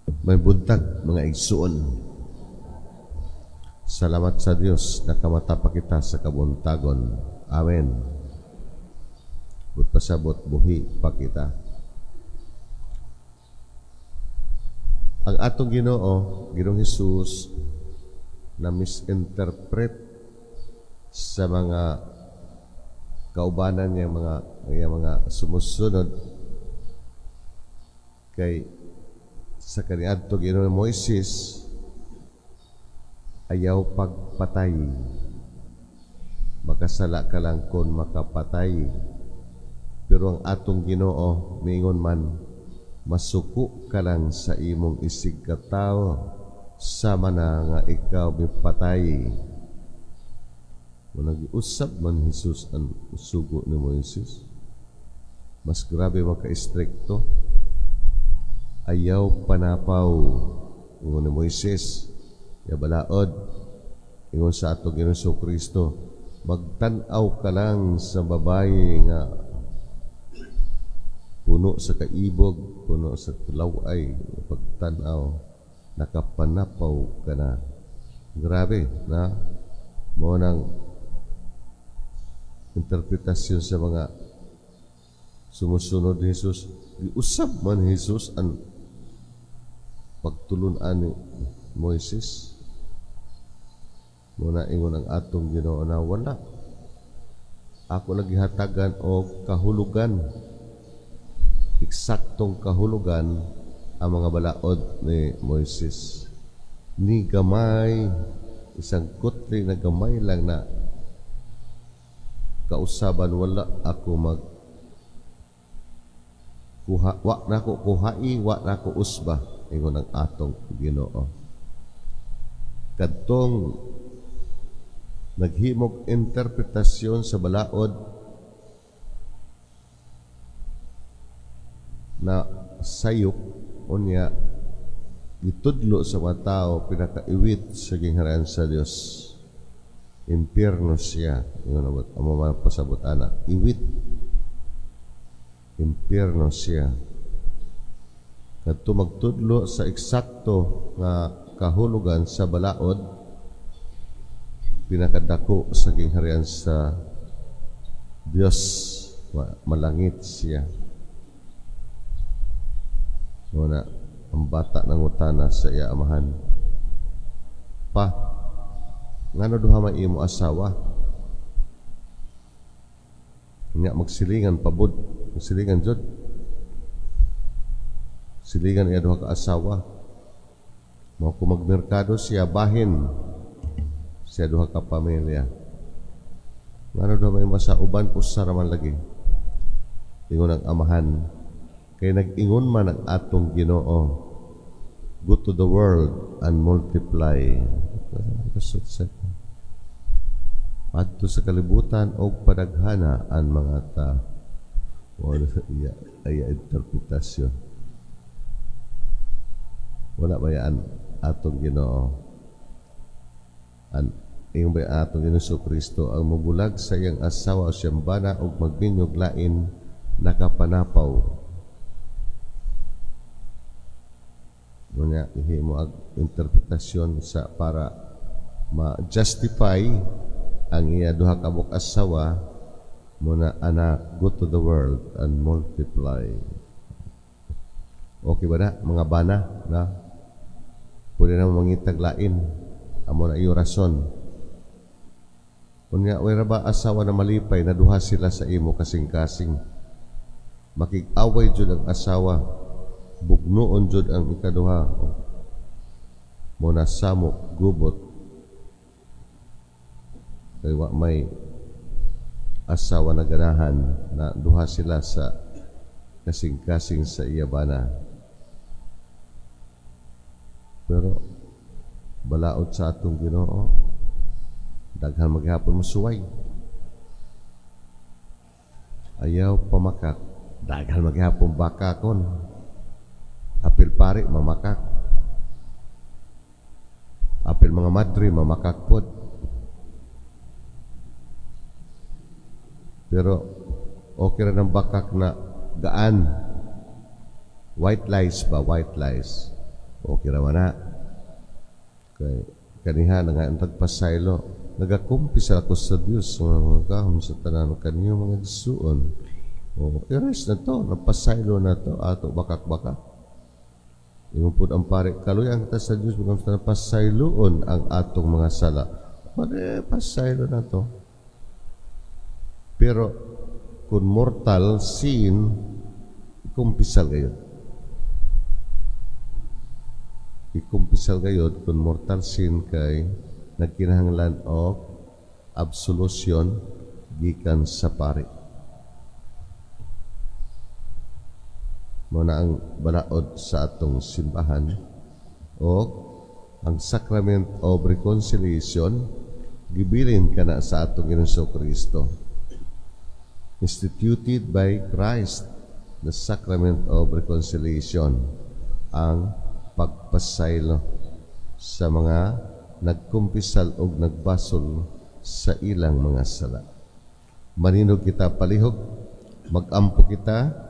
Maayong buntag, mga igsuon. Salamat sa Dios, nakamata pa kita sa kabuntagon. Amen. Buot pasabot, buhi pa kita. Ang atong Ginoo, Ginoong Hesus, na misinterpret sa mga kaubanan niya, mga sumusunod, kay sa kaniadto Ginoo Moises, ayaw pagpatay, makasala ka lang kon makapatay, pero ang atong Ginoo miingon man, masuko ka lang sa imong isig katawo sama na nga ikaw mipatay. Mo nag-usab man Jesus ang sugo ni Moises. Mas grabe maka-istrikto. Ayaw panapaw, ingon ni Moises, ya balaod. Ingon sa atong Ginoong Kristo, magtan-aw ka lang sa babaye nga puno sa kaibog, puno sa tulaway, pagtan-aw, nakapanapaw ka na. Grabe, na? Mo nang interpretasyon sa mga sumusunod ni Jesus. Giusab man Jesus ang pagtulunan ni Moises. Muna ingon ang atong Ginoo na wala. Ako lagi hatagan og kahulugan. Eksaktong kahulugan ang mga balaod ni Moises. Ni gamay, isang kutli na gamay lang na kausaban, wala ako mag kuha, wa nako kuhai, wa nako usba, ingon ang atong Ginoo. Kadtong naghimog interpretasyon sa balaod na sayop, unya gitudlo sa mga tao, pinakaiwit sa gingharian sa Dios. Impierno siya. Ingon abot amo man pasabot ana. Iwit. Impierno siya. Kadto magtudlo sa eksakto nga kahulugan sa balaod, pinakadako sa gingharian sa Dios, malangit siya. Muna, ang bata nangutana sa iya amahan. Pa, ngano duha man imo asawa? Nya magsilingan pabud, magsilingan jud. Silingan iya duha ka asawa. Mao kung magmerkado siya, bahin siya duha ka pamilya. Ngano duha may masa uban, usa ra man lagi. Ingon ang amahan, kay nag-ingon man ang atong Ginoo, go to the world and multiply. Adto sa kalibutan og padaghana ang mga tao. Wala iya, iya interpretasyon. Wala ba yan atong Ginoo? An ingon ba atong Ginoo Kristo, ang mubulag sa iyang asawa o siyang bana og magminyog lain, nakapanapaw. Unya himo ag interpretasyon sa para ma-justify ang iya duha ka buok asawa, muna anak, go to the world and multiply. Okay ba na mga bana na pwede na mangitag lain? Amo na iyo rason. Unya wala ba asawa na malipay na duha sila sa imo kasing-kasing? Makig-away jud ang asawa, bugnoon jud ang ikaduha, mo na samok gubot kay wa may asawa na ganahan na duha sila sa kasing-kasing sa iya bana. Pero balaod sa atong Ginoo, daghan maghapon mosuway. Ayaw pamakak, daghan maghapon bakakon. Apil pare mamakak. Apil mga madre mamakak pod. Pero okay ra ng bakak na gaan. White lies ba? White lies. Okay ra man na. Kay kaniha na nga ang tagpasaylo, nagakumpisal ako sa Dios nga gahom sa tanan kaniyo mga igsuon. O, erase na to, napasaylo na to, ato bakak-bakak. Ingon pud ang pare, kaluyan kita sa Dios bukang sa pasayloon ang atong mga sala. Pare, pasaylo na to. Pero kung mortal sin, ikumpisal gayod. Ikumpisal gayod kung mortal sin kay nagkinahanglan og absolution gikan sa pari. Mao na ang balaod sa atong simbahan o ang sacrament of reconciliation, gibilin kana sa atong Ginoong Kristo. Instituted by Christ, the sacrament of reconciliation, ang pagpasaylo sa mga nagkumpisal og nagbasol sa ilang mga sala. Maninog kita palihog, magampo kita.